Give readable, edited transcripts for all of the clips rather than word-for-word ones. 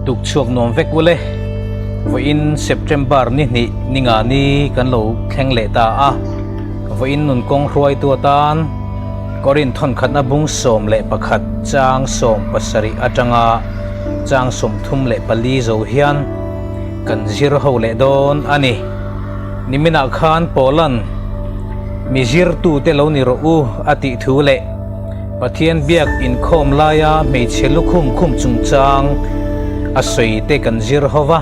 Tuk chhuak nuam vek ule. Vawiin September ni hnih ni nga ni kan lo thleng leh ta a. Vawiin nun kawng hruaitu atan Korin thawnkhatna bung 11 chang 70 atanga chang 34 zo hian kan zir ho leh dawn a ni. Niminah khan Paula'n mi zirtute lo ni rawh u a tih thu leh Pathian biak inkhawm laia hmeichhe lukhum khum chungchang a sawi te kan zir ho va.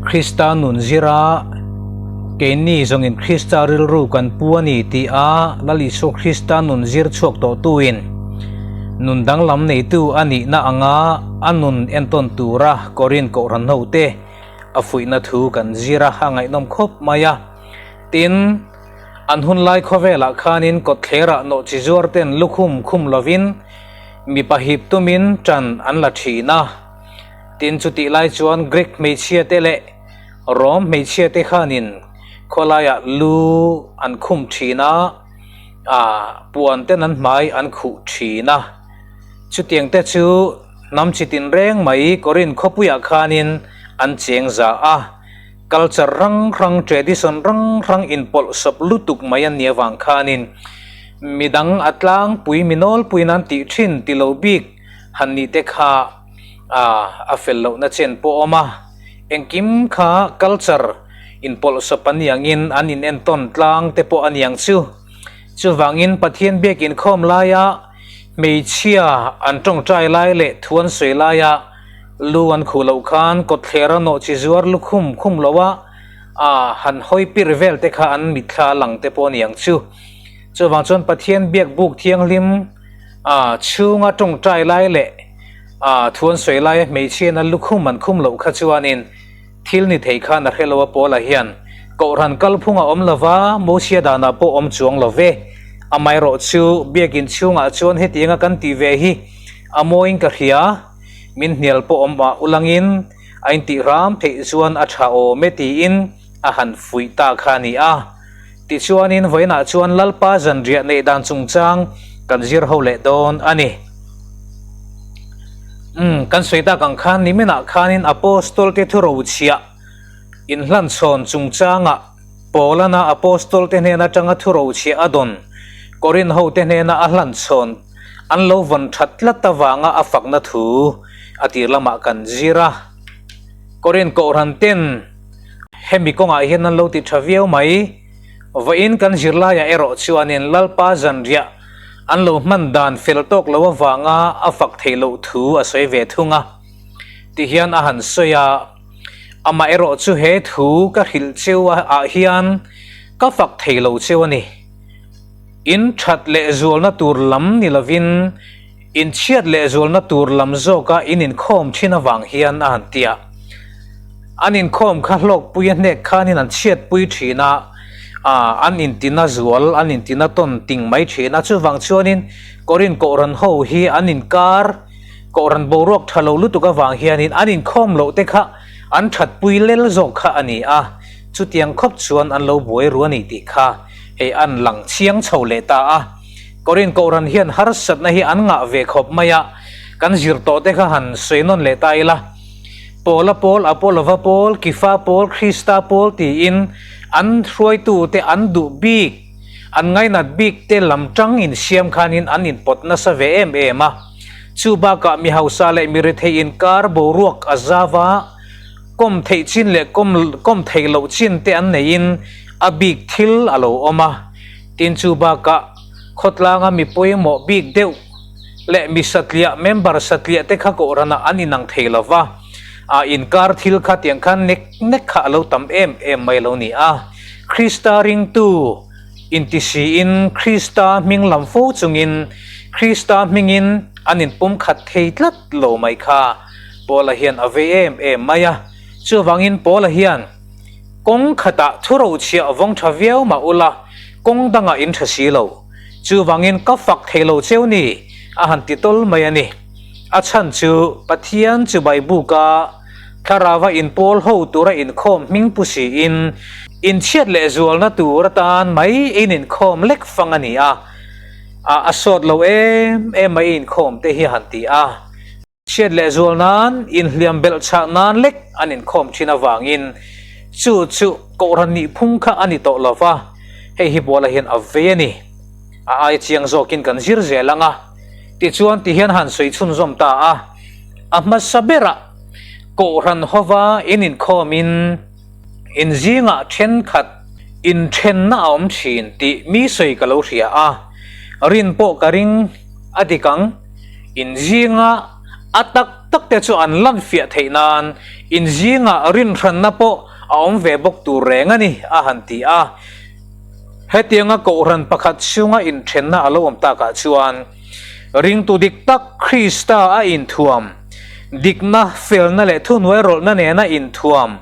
Krista nun zira keini zawngin Krista rilru kan pu a ni tih a Lal Isua Krista nun zir chhuak tawhtuin nun danglam neitu a nihna anga a nun entawn tura Korin Kohhran hote a fuihna thu kan zir a, a ngaihnawm khawp mai a. Tin, an hun lai khawvelah khanin kawtthlerah nawhchi zuar ten lukhum khum lovin mipa hip tumin ṭan an la ṭhin a. Tin, chutih lai chuan Greek hmeichhia te leh Rom hmeichhia te khanin khawlaiah lu an khum ṭhin a, puan ten an hmai an khuh ṭhin a. Chutiang te chu hnam chi tinreng mai Korin khawpuiah khanin an cheng za a. Culture hrang hrang, tradition hrang hrang inpawlh sawp lutuk mai an nih avang khanin midang a tlangpui mi nawlpui nan tih thin ti lo bik han nih te kha a fel lohna chen pawh a awm a. Engkim kha culture inpawlh sawp an nih angin an inentawn tlang te pawh a niang chu. Chuvangin Pathian biak inkhawm laia hmeichhia an tawngtai lai leh thu an sawi laia lu an khuh loh khan kawtthler a nawh chi zuar lukhum khum lo a, a han hawi pir vel te kha an mitthla lang te pawh a ni ang chu. Chuvang chuan Pathian biak buk thianghlim a chhunga tawngtai lai leh a thu an sawi laia hmeichhiain a lukhum an khum loh kha chuanin thil ni thei khan a hre lo a Paula hian Kohhran kalphung a awm lova Mosia danah pawh awm chuang lo ve. Amaherawh chu biakin chhungah chuan hetianga kan tih ve hi a mawiin ka hria. Min hnial pawh awm mah ulangin a intih ram theih chuan a tha awm e tiin a han fuih ta kha a ni a. Tichuanin vawiinah chuan Lalpa zanriah neih dan chungchang kan zir ho leh dawn a ni. Umm, kan sawi tak ang khan niminah khanin Apostol te thurochhiah inhlanchhawn chungchangah Paulana Apostol te hnen atanga thurochhiah a dawn Korin hote hnena a hlanchhawn An lo vawn that tlat avanga a fakna thu a tir lamah kan zir a. Korin Kohhran ten hemi kawngah hian an lo ti tha viau mai. Vawiin kan zirlaiah erawh chuanin Lalpa zanriah an lo hman dan fel tawk lo avanga a fak theih loh thu a sawi ve thung a. Tihian a han sawi a, Amah erawh chu he thu ka hrilh cheu ah hian ka fak thei lo cheu a ni. In that leh zualna tur lam ni lovin in chhiat leh zualna tur lam zawka in inkhawm thin avang hian a han ti a. An inkhawm kha hlawkpui a hnek khanin an chhiatpui thin a, an intina zual, an intina tawn ting mai thin a. Chuvang chuanin Korin Kohhran ho hi an inkar Kohhran boruak tha lo lutuk avang hianin an inkhawm loh te kha an thatpui lel zawk kha a ni a. Chutiang khawp chuan an lo buai ru a ni tih kha hei an lang chiang chho leh ta a. Korin Kohhran hian harsatna hi an ngah ve khawp mai a, kan zir tawh te kha han sawi nawn leh ta ila. Paula pawl, Apolova pawl, Kifa pawl, Krista pawl tiin an hruaitu te an duh bik, an ngainat bik te lam tang insiam khanin an inpawt nasa ve em em a. Chu bakah mi hausa leh mi rethei inkar boruak a zau a. Kawm theih chin leh kawm kawm theih loh chin te an neihin a bik thil a lo awm a. Tin chu bakah khawtlanga mi pawimawh bik deuh leh mi satliah member satliah te kha kohhranah an inang thei lo va, a inkar thil kha tiang khan nek nek kha a lo tam em em mai lo ni a. Krista ringtu inti siin Krista hming lam fo chungin Krista hmingin an inpumkhat thei tlat lo mai kha. Paula hian a vei em em mai a, chuvangin Paula hian, Kawng khatah thu rochhiah vawng tha viau mah ula, kawng dangah in tha si lo. Chuvangin ka fak thei lo cheu ni, a han ti tawl mai a ni. A chhan chu Pathian chu Baibuka thlarauva inpawl ho tura inkhawm hming pu siin, inchhiat leh zualna tur atan mai in inkhawm lek fang a ni a, a sawt lo em em mai inkhawm te hi a han ti a. Hriat lehzual nan, inhliam belh chhah nan lek an inkhawm thin avangin chu chu Kohhran nihphung kha a ni tawh lo va, hei hi Paula hian a vei a ni. A ai chiang zawkin kan zir zel ang a, tichuan tihian han sawi chhunzawm ta a, a hmasa berah Kohhran hova in inkhawmin in zingah thenkhat inthenna a awm thin tih mi sawi ka lo hria a, rin pawh ka ring a dik ang. In zinga a tak tak te chu an lan fiah theih nan in zingah rinhranna pawh a awm ve bawk tur reng a ni, a han ti a. Hetianga Kohhran pakhat chhunga inthenna a lo awm takah chuan ringtu dik tak Krista a inthuam, dikna, felna leh thuhnuai rawlhna nena inthuam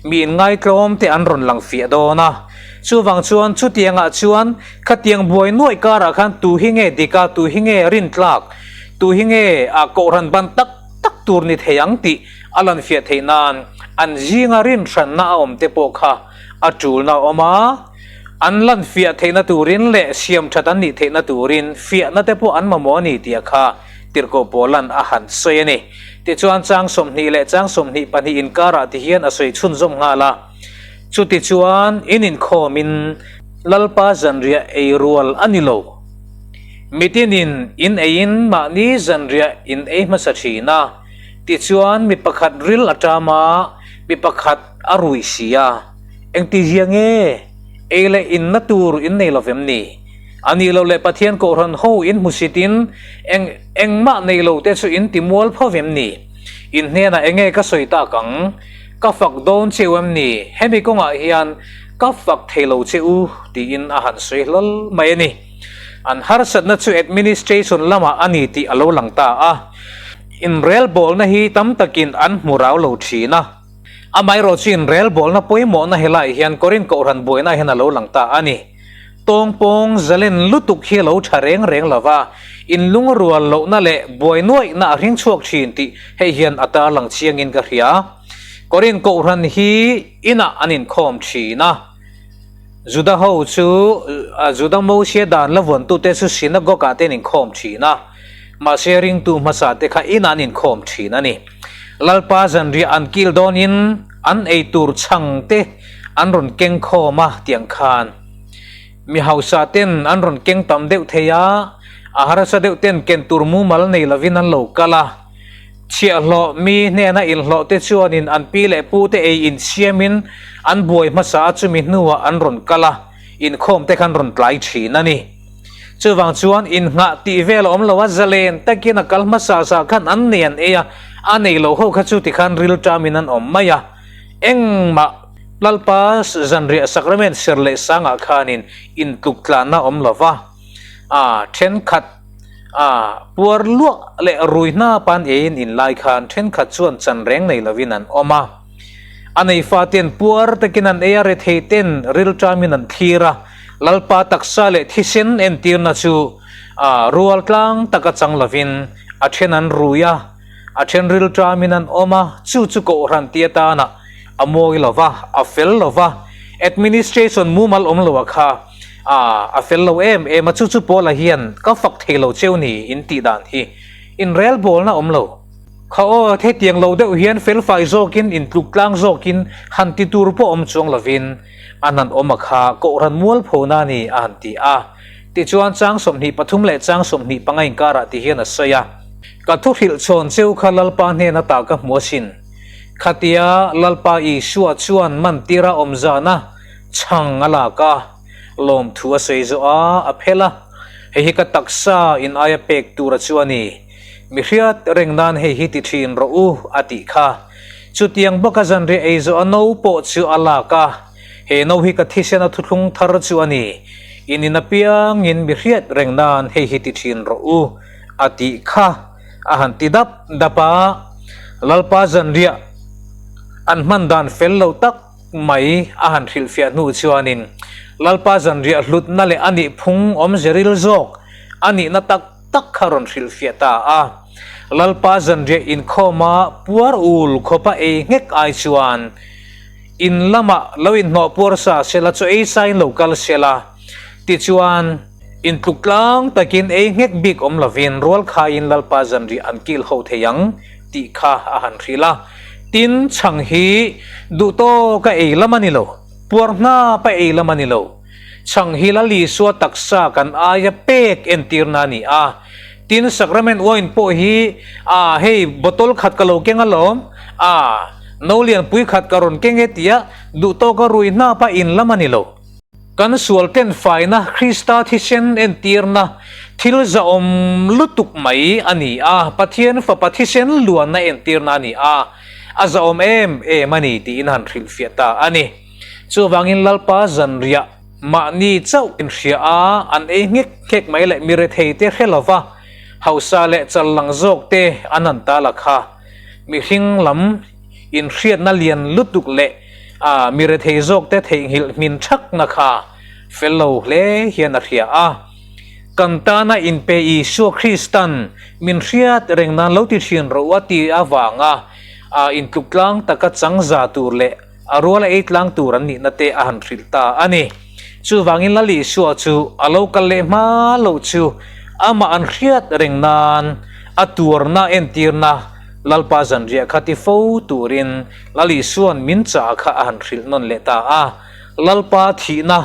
mi inngaitlawm te an rawn lang fiah dawn a. Chuvang chuan chutiangah chuan khatiang buai nuaih karah khan tu hi nge dik a, tu hi nge rintlak, tu hi nge a Kohhran ban tak tak tur ni thei ang tih a lan fiah theih nan an zinga rinhranna a awm te pawh kha a tulna a awm a, an lan fiah theihna turin leh siam that an nih theihna turin fiahna te pawh an mamawh a ni tih kha Tirhkoh Paula'n a han sawi a ni. Tichuan chang 20 leh chang 22 inkarah ti hian a sawi chhunzawm nghal a. Chutichuan in inkhawmin Lalpa zanriah ei rual a ni lo. Mitinin in eiin mahni zanriah in ei hmasa thin a, tichuan mi pakhat ril a ṭam a, mi pakhat a rui si a. Engtizia nge? Ei leh inna tur in nei lo vem ni? A nih loh leh Pathian Kohhran ho in hmusitin eng engmah nei lo te chu in ti mual pho vem ni? In hnenah enge ka sawi tak ang? Ka fak dawn cheu em ni? Hemi kawngah hian ka fak thei lo che u tiin a han sawi hlawl mai a ni. An harsatna chu administration lamah a ni tih a lo lang ta a. Inrelbawlna hi tam takin an hmu rau lo thin a. Amaherawh chu inrelbawlna pawimawhna helaiah hian Korin Kohhran buaina hian a lo lang ta a ni. Tawngpawng zalen lutuk hi a lo tha reng reng lo va, inlungrual lohna leh buai nuaihna a hring chhuak thin tih hei hian a tarlang chiangin ka hria. Korin Kohhran hi inah an inkhawm thin a. Juda ho chu Juda Mosia dan la vuantute chu synagogue ah te an inkhawm thin a, mahse ringtu hmasa te kha inah an inkhawm thin a ni. Lalpa zanriah an kil dawnin an eitur chhang te an rawn keng khawm a tiang khan mi hausa ten an rawn keng tam deuh thei a, a harsa deuh ten ken tur mumal nei lovin an lo kal a. Chhiahhlawh mi hnena inhlawh te chuanin an pi leh pu te ei insiamin an buai hmasa a chumi hnuah an rawn kal a, inkhawm te khan rawn tlai thin a ni. Chuvang chuan innghah tih vel a awm lo a, zalen takin a kal hmasa sa khan an nei an ei a, a nei lo ho kha chu tikhan rilṭamin an awm mai a. Engmah Lalpa zanriah sakramen ser leh sangah khanin intluk tlanna a awm lo va, a thenkhat A puar luah leh rui hna pan eiin in lai khan thenkhat chuan chan reng nei lovin an awm a. A nei faten puar takin an ei a, rethei ten rilṭamin an thlir a. Lalpa taksa leh thisen entirna chu a rual tlang taka chang lovin a then an rui a, a then rilṭamin an awm a, chu chu Kohhran ti atana a mawi lo va, a fel lo va, administration mumal awm lo a kha. A, a fel lo em em a, chu chu Paula hian ka fak thei lo cheu ni in tih dan hi inrelbawlna awm lo. Kha aw, hetiang lo deuh hian felfai zawkin intluk tlang zawkin han ti tur pawh awm chuang lovin an han awm a kha Kohhran mualphona a ni a han ti a. Tichuan chang 23 leh chang 25 inkarah ti hian a sawi a. Ka thu hrilh chhawn cheu kha Lalpa hnen ata ka hmu asin. Khatia Lalpa Isua chuan mantira awm zana Chhang a lak a, lawmthu a sawi zawh a, a phel a. Hei hi ka taksa in aia pek tura chu a ni. Mi hriat reng nan hei hi ti thin rawh u, a tih kha. Chutiang bawka zanriah ei zawh a no pawh chu a lak a, He no hi ka thisen a thuthlung thar chu a ni. In in apiangin mi hriat reng nan hei hi ti thin rawh u, a tih kha. A han ti dap dap a, Lalpa zanriah an hman dan fel lo tak. mai a han hrilhfiah hnu chuanin Lalpa zanriah hlutna leh a nih phung awmze ril zawk a nihna tak tak kha rawn hrilhfiah ta a. Lalpa zanriah inkhawma puar ul khawpa ei nghek ai chuan in lamah lo inhnawh puar sa sela chu ei sain lo kal sela tichuan intluk tlang takin ei nghek bik awm lovin rualkhaiin Lalpa zanriah an kil ho thei ang. tih kha a han hrilh a. Tin, chhang hi duh tawka ei lam a ni lo, puar hnapa ei lam a ni lo. Chhang hi Lal Isua taksa kan aia pek entirna a ni a. Tin, Sacrament wine pawh hi, a, hei bottle khat ka lo keng alawm, a, no lianpui khat ka rawn keng e tia duh tawka rui hnapa in lam a ni lo. Kan sual ten faina Krista thisen entirna thil zahawm lutuk mai a ni a, Pathian Fapa thisen luanna entirna a ni a, a zahawm em em a ni tiin han hrilhfiah ta a ni. Chuvangin Lalpa zanriah mahni chauh inhria a, an ei nghek nghek mai leh mi retheite hre lova hausa leh chal lang zawkte an han ta la kha. Mihring lam inhriatna lian lutuk leh a mi rethei zawkte theihnghilh hmin thakna kha fel lo hle hian a hria a. Kan tana inpe Isua Kristan min hriat reng nan lo ti thin rawh a ti avanga a intluk tlang taka changza tur leh a ruala ei tlang tur an nihna te a han hrilh ta a ni. Chuvangin Lal Isua chu a lo kal leh hma loh chu amah an hriat reng nan a tuarna entirna Lalpa zanriah kha ti fo turin Lal Isua'n min chah kha a han hrilh nawn leh ta a. Lalpa thihna,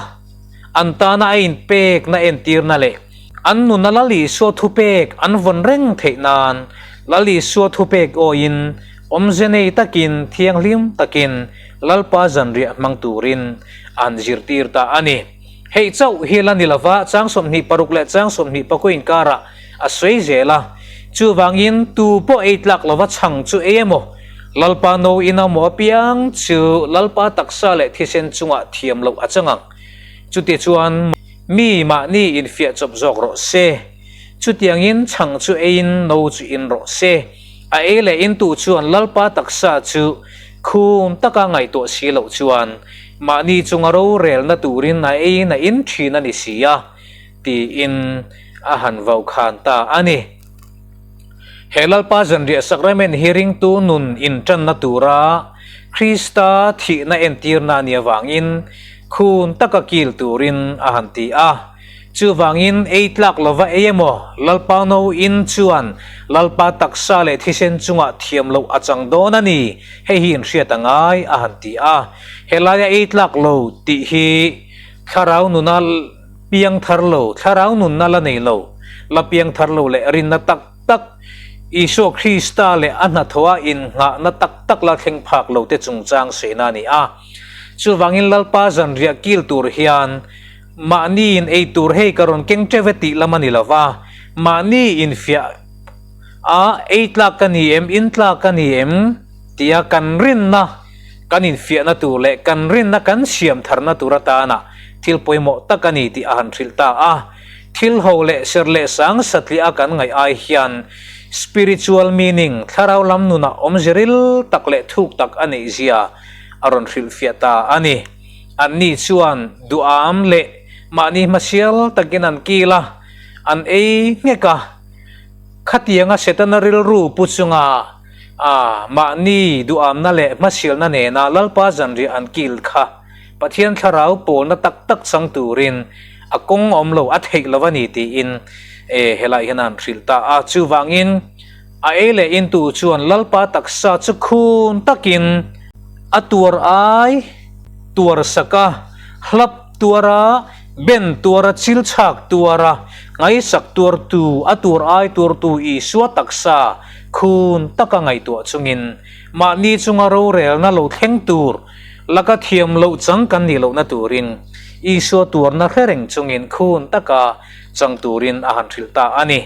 an tana a inpekna entirna leh an nuna Lal Isua thupek an vawn reng theih nan Lal Isua thupek awiin awmze nei takin thianghlim takin Lalpa zanriah hmang turin an zirtir ta a ni. Hei chauh hi la ni lova, chang 26 leh chang 24 inkarah a sawi zel a. Chuvangin tu pawh ei tlak lova chhang chu ei emaw, Lalpa no in emaw apiang chu Lalpa taksa leh thisen chungah thiam loh a chang ang. Chutichuan mi mahni infiah chawp zawk rawh se. Chutiangin chhang chu eiin no chu in rawh se. A ei leh in tu chuan Lalpa taksa chu khum taka ngaihtuah si loh chuan mahni chunga rorelna turin a eiin a in thin a ni si a, tiin a han vaukhan ta a ni. He Lalpa zanriah sacrament hi ringtu nun intanna tura Krista thihna entirna a nih avangin khun taka kil turin a han ti a. Chuvangin ei tlak lova ei emaw Lalpa no in chuan Lalpa taksa leh thisen chungah thiam loh a chang dawn a ni, hei hi inhriat a ngai a han ti a. Helaia ei tlak lo tih hi thlarau nuna piang thar lo, thlarau nunna la nei lo, la piang thar lo leh rinna tak tak, Isua Krista leh a hnathawha innghahna tak tak la thleng phak lo te chungchang saina a ni a. Chuvangin Lalpa zanriah kil tur hian mahni in ei tur hei ka rawn keng teuh e tih lam a ni lo va, mahni infiah a ei tlak ka ni em, in tlak ka ni em tia kan rinna kan infiahna tur leh kan rinna kan siam tharna tur atana thil pawimawh tak a ni tih a han hrilh ta a. Thil ho leh ser leh sang satliah a kan ngaih ai hian spiritual meaning, thlarau lam nunah awmze ril tak leh thuk tak a neih zia a rawn hrilhfiah ta a ni. Anni chuan duham leh mahni hmasial takin an kil a, an ei nghek a. Khatianga Setana rilru pu chunga a mahni duhamna leh hmasialna nena Lalpa zanriah an kil kha Pathian thlarau pawlna tak tak chang turin a kawng awm lo, a theih lo a ni tiin e helai hian an hrilh ta a. Chuvangin a ei leh intu chuan Lalpa taksa chu khun takin a tuar ai tuar sak a, hlap tuar a, ben tuar a, chil chhak tuar a, ngaisak tuartu, a tuar ai tuartu Isua taksa khun taka ngaihtuah chungin mahni chunga rorelna lo thleng tur laka thiam loh chang kan nih lohna turin Isua tuarna hre reng chungin khun taka chang turin a han hrilh ta a ni.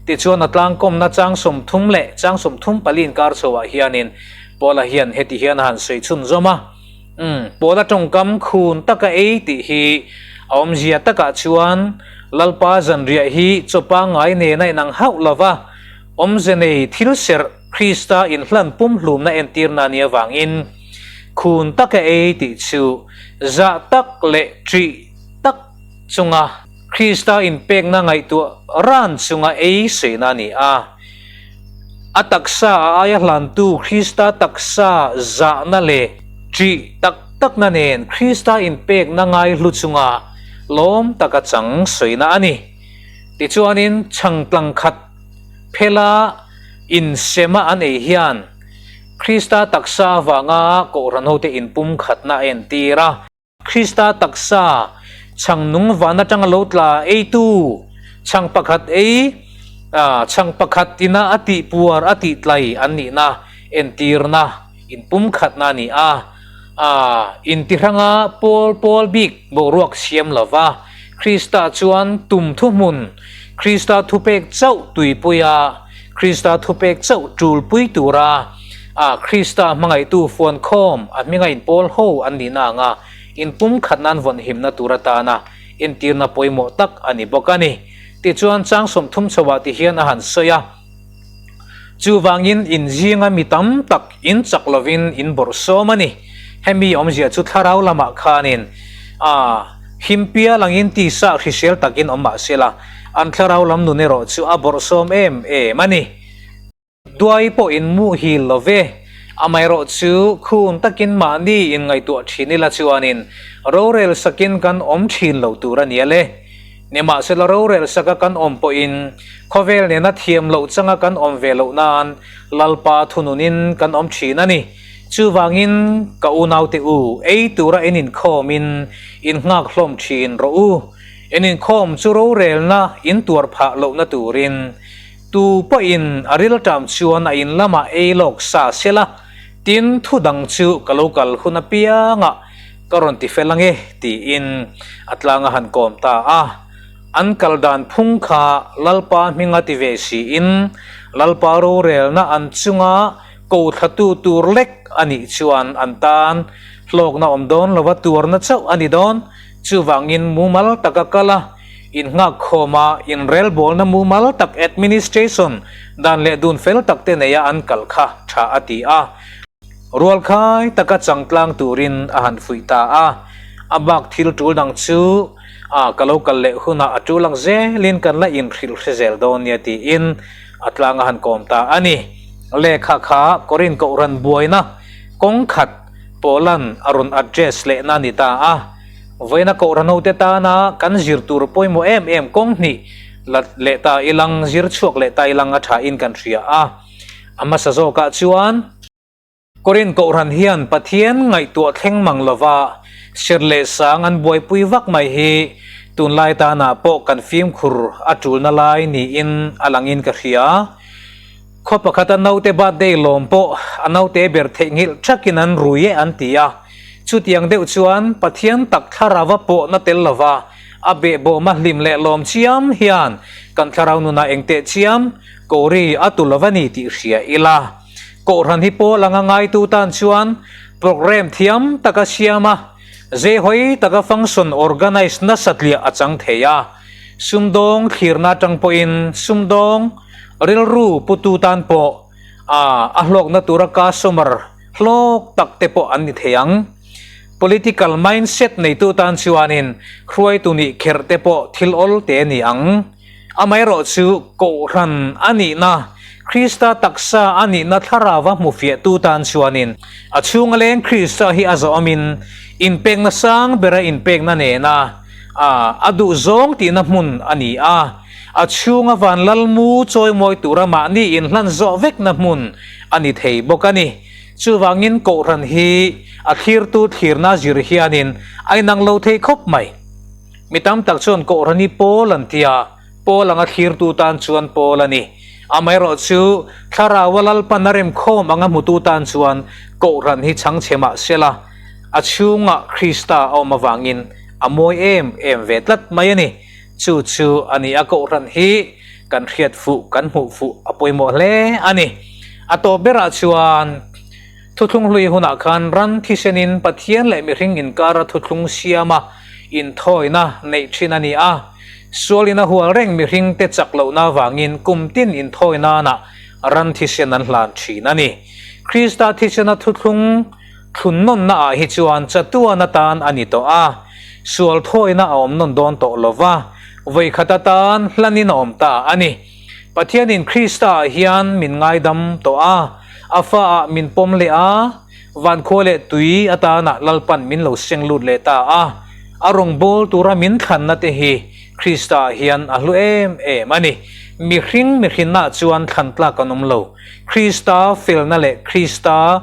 Tichuan a tlangkawmna chang 30 leh chang 34 inkar chhoah hianin Paula hian heti hian a han sawi chhunzawm a, Umm, Paula tawngkam khun taka ei tih hi a awmzia takah chuan Lalpa zanriah hi chaw pangngai nena inang hauh lova awmze nei thil serh Krista inhlan pumhlumna entirna nia vangin khun taka ei tih chu zah tak leh ṭih tak chunga Krista inpekna ngaihtuah ran chunga ei saina a ni a. A taksa a aia hlantu Krista taksa zahna leh ṭih tak takna nen Krista inpekna ngaihlu chunga lawm taka chang sawina a ni. Tichuanin chhang tlang khat phela. Insema an ei hian Krista taksa avanga Kohhran hote inpumkhatna a entir a. Krista taksa chhang nung van atanga lo tla eitu chhang pakhat ei chhang pakhat ina a tih puar a tih tlai an nihna entirna inpumkhatna a ni a. Intihranga pawl pawl bik boruak siam lova Krista chuan tum thuhmun Krista thupek chauh tuipuia Krista thupek chauh tulpui tura Krista hmangaihtu fuankhawm a hminga inpawl ho an nihna anga inpumkhat nan vawnhimna tur atana entirna pawimawh tak a ni bawk a ni. Tichuan chang 30 chhoah tihian a han sawi a, Chuvangin in zinga mi tam tak in chak lovin in bawrh sawm a ni. Hemi awmzia chu thlarau lamah khanin a him pial angin tisa hrisel takin awm mah sela, an thlarau lam nun erawh chu a bawrh sawm em em a ni. Duai pawh in muhil lo ve, amaherawh chu khun takin mahni in ngaihtuah thin ila chuanin rorel sakin kan awm thin lo tur a nia le. Nimahsela rorel saka kan awm pawhin khawvel nena thiam loh changa kan awm ve loh nan Lalpa thununin kan awm thin a ni. Chuvangin ka unaute u, ei tura in inkhawmin in nghak hlawm thin rawh u. In inkhawm chu rorelna in tuar phah lohna turin tu pawhin a rilṭam chuan a in lamah ei lawk sa sela, tin thu dang chu ka lo kal hun apiangah ka rawn ti fel ange tiin a tlang a han kawm ta a. An kal dan phung kha Lalpa hminga ti ve siin Lalpa rorelna an chunga ko thlatu tur lek a nih chuan an tan hlawkna awm dawn lova tuarna chauh a ni dawn. Chuvangin mumal taka kal a, innghakkhawm a, inrelbawlna mumal tak administration dan leh dun fel tak te neia an kal kha tha a ti a. Rualkhai taka changtlang turin a han fuih ta a, a bak thil tul dang chu a ka lo kal leh hunah a tul ang zelin kan la inhrilh hre zel dawn nia tiin a tlang a han kawm ta a ni. Lehkha kha Korin Kohhran buaina kawng khat Paula'n a rawn address lehna a ni ta a, vawiina Kohhran hote tana kan zir tur pawimawh em em kawng hnih la leh ta ilang, zir chhuak leh ta ilang a thain kan hria a. A hmasa zawkah chuan, Korin Kohhran hian Pathian ngaihtuah thleng mang lova sir leh sang an buaipui vak mai hi tunlai tanah pawh kan fimkhur a tulna lai niin a langin ka hria. Khaw pakhata naute birthday lawm pawh a naute ber theihnghilh thakin an rui e an ti a, chutiang deuh chuan Pathian tak thlarauva pawhna tel lova a behbawma hlim leh lawm chiam hian kan thlarau nunah engteh chiam kori a tu lova ni tih hria ila. Kohhran hi pawl anga ngaitu tan chuan programme thiam taka siam a, zeihawi taka function organise nasa tliah a chang thei a. Sumdawng thlirna atang pawhin sumdawng rilru putu tan pawh a a hlawkna tura customer hlawk tak te pawh an ni thei ang. Political mindset neitu tan chuanin hruaitu nih kherh te pawh thil awl te a ni ang. Amaherawhchu Kohhran a nihna, Krista taksa a nihna thlarauva hmufiahtu tan chuanin a chhunga leng Krista hi a zawmin inpekna sang bera inpekna nena a a duhzawng tihna hmun a ni a, a chhunga van lalmu chawimawi tura mahni inhlan zawh vekna hmun a ni thei bawk a ni. Chuvangin Kohhran hi a thlirtu thlirna zir hianin a inang lo thei khawp mai. Mi tam tak chuan Kohhran hi Pawl an ti a, Pawl anga thlirtu tan chuan Pawl a ni. Amaherawhchu, Thlaraua Lalpan a remkhawm anga hmutu tan chuan Kohhran hi chhangchhe mah sela, a chhungah Krista a awm avangin a mawi em em ve tlat mai a ni. Chu chu a ni a Kohhran hi kan hriat fuh, kan hmuh fuh a pawimawh hle a ni. A tawp berah chuan Thuthlung hlui hunah khan ran thisenin Pathian leh mihring inkara thuthlung siama inthawina neih thin a ni a. Sualin a hual reng mihringte chak lohna avangin kum tin inthawi nana ran thisen an hlan thin a ni. Krista thisena thuthlung thlun nawnna ah hi chuan chatuan atan a ni tawh a, sual thawina a awm nawn dawn tawh lo va, vawikhat atan hlanin a awm ta a ni. Pathianin Krista ah hian min ngaidam tawh a, a fa ah min pawm leh a, vankhua leh tui atana Lalpan min lo seng lut leh ta a, a rawngbâwl tura min thlanna te hi Krista ah hian a hlu em em a ni. Mihring mihrinnaah chuan thlan tlak an awm lo. Krista felna leh Krista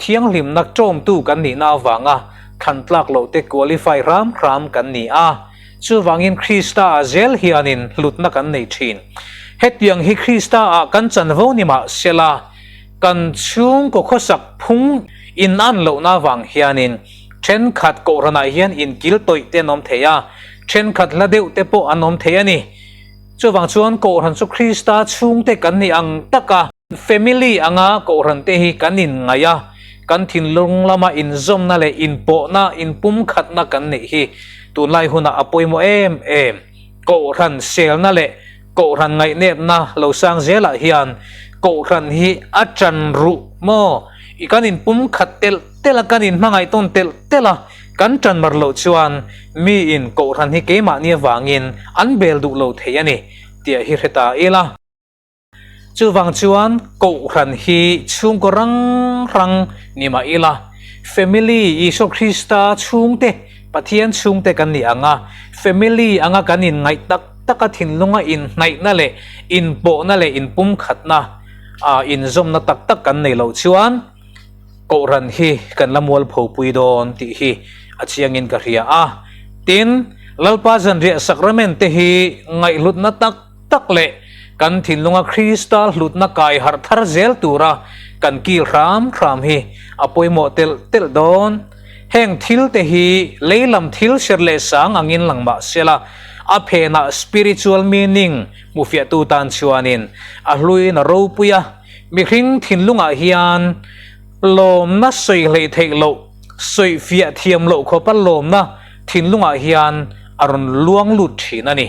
thianghlimna ṭawmtu kan nihna avanga thlan tlak lohte qualify hram hram kan ni a. Chuvangin Krista-ah zel hianin hlutna kan nei ṭhin. Hetiang hi Krista-ah kan chanvo ni mah sela, kan chhungkaw khawsak phung inan lohna avang hianin ṭhenkhat kohhranah hian inkil tawih te an awm thei a, ṭhenkhat hla deuh te pawh an awm thei a ni. Chuvang chuan Kohhran chu Krista chhungte kan nih ang taka family anga Kohhran te hi kan inngaih a, kan thinlung lama inzawmna leh inpawhna, inpumkhatna kan neih hi tunlai hunah a pawimawh em em. Kohhran selna leh Kohhran ngaihnepna lo sang zelah hian Kohhran hi a ṭan ruh maw? I kan inpumkhat telh telh a, kan inhmangaih tawn telh telh a, Kan ṭan mar loh chuan miin kohhran hi keimahni avangin an bel duh lo thei a ni tih hi hre ta ila. Chuvang chuan kohhran hi chhungkaw rang rang ni mah ila, family, Isua Krista chhungte, Pathian chhungte kan ni ang a, family anga kan inngaih tak taka thinlunga inhnaihna leh inpawhna leh inpumkhatna, inzawmna tak tak kan nei loh chuan, Kohhran hi kan la mualpho pui dawn tih hi a chiangin ka hria a. Tin, Lalpa zanriah sakramen te hi ngaihhlutna tak tak leh kan thinlunga Krista hlutna kai harh thar zel tura kan kil hram hram hi a pawimawh telh telh dawn. Heng thil te hi lei lam thil ser leh sang angin lang mah sela, a phenah spiritual meaning hmufiahtu tan chuanin a hluin a ropui a. Mihring thinlungah hian lawmna sawi hleih theih loh, sawi fiah thiam loh khawpa lawmna thinlungah hian a rawn luang lut thin a ni.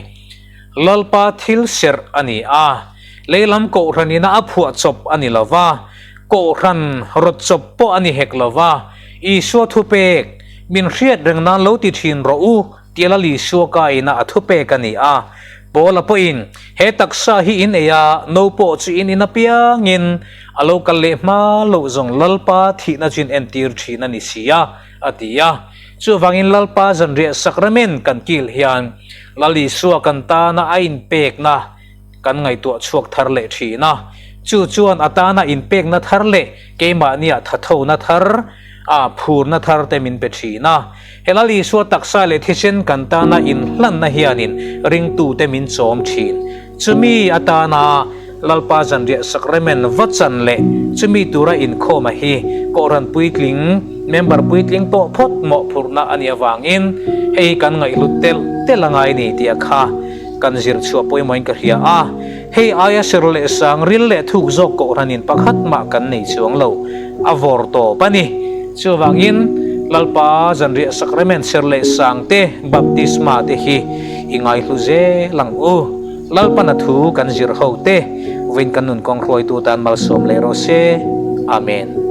Lalpa thil serh a ni a, leilam kohhran ina a phuah chawp a ni lo va, kohhran rawt chawp pawh a ni hek lo va, Isua thupek, Min hriat reng nan lo ti thin rawh u, Tia Lal Isua ka ina a thupek a ni a. Paula pawhin, He taksa hi in ei a, no pawh chu in in apiangin a lo kal leh hma loh zawng Lalpa thihna chu in entir thin a ni si a, a ti a. Chuvangin Lalpa zanriah sakramen kan kil hian Lal Isua kan tana a inpekna kan ngaihtuah chhuak thar leh thin a, chu chuan a tana inpekna thar leh keimahnia thathona thar, a phurna thar te min pe thin a. He Lal Isua taksa leh thisen kan tana inhlanna hianin ringtute min chawm thin. Chumi atana Lalpa zanriah sakramen va chan leh chumi tura inkhawma hi Kohhran puitling, member puitling tawh phawt mawhphurhna a nih avangin hei kan ngaihhlut telh telh a ngai ni tih a kha. Kan zir chhuah pawimawhin ka hria a, hei aia ser leh sang ril leh thuk zawk kohhranin pakhat mah kan nei chuang lo, a vawr tawp a ni. Chuvangin, Lalpa zanriah sakramen ser leh sang te, baptisma te hi i ngaihlu zel ang u. Lalpana thu kan zir ho te, vawiin kan nun kawng hruaitu tan malsawm leh rawh se. Amen.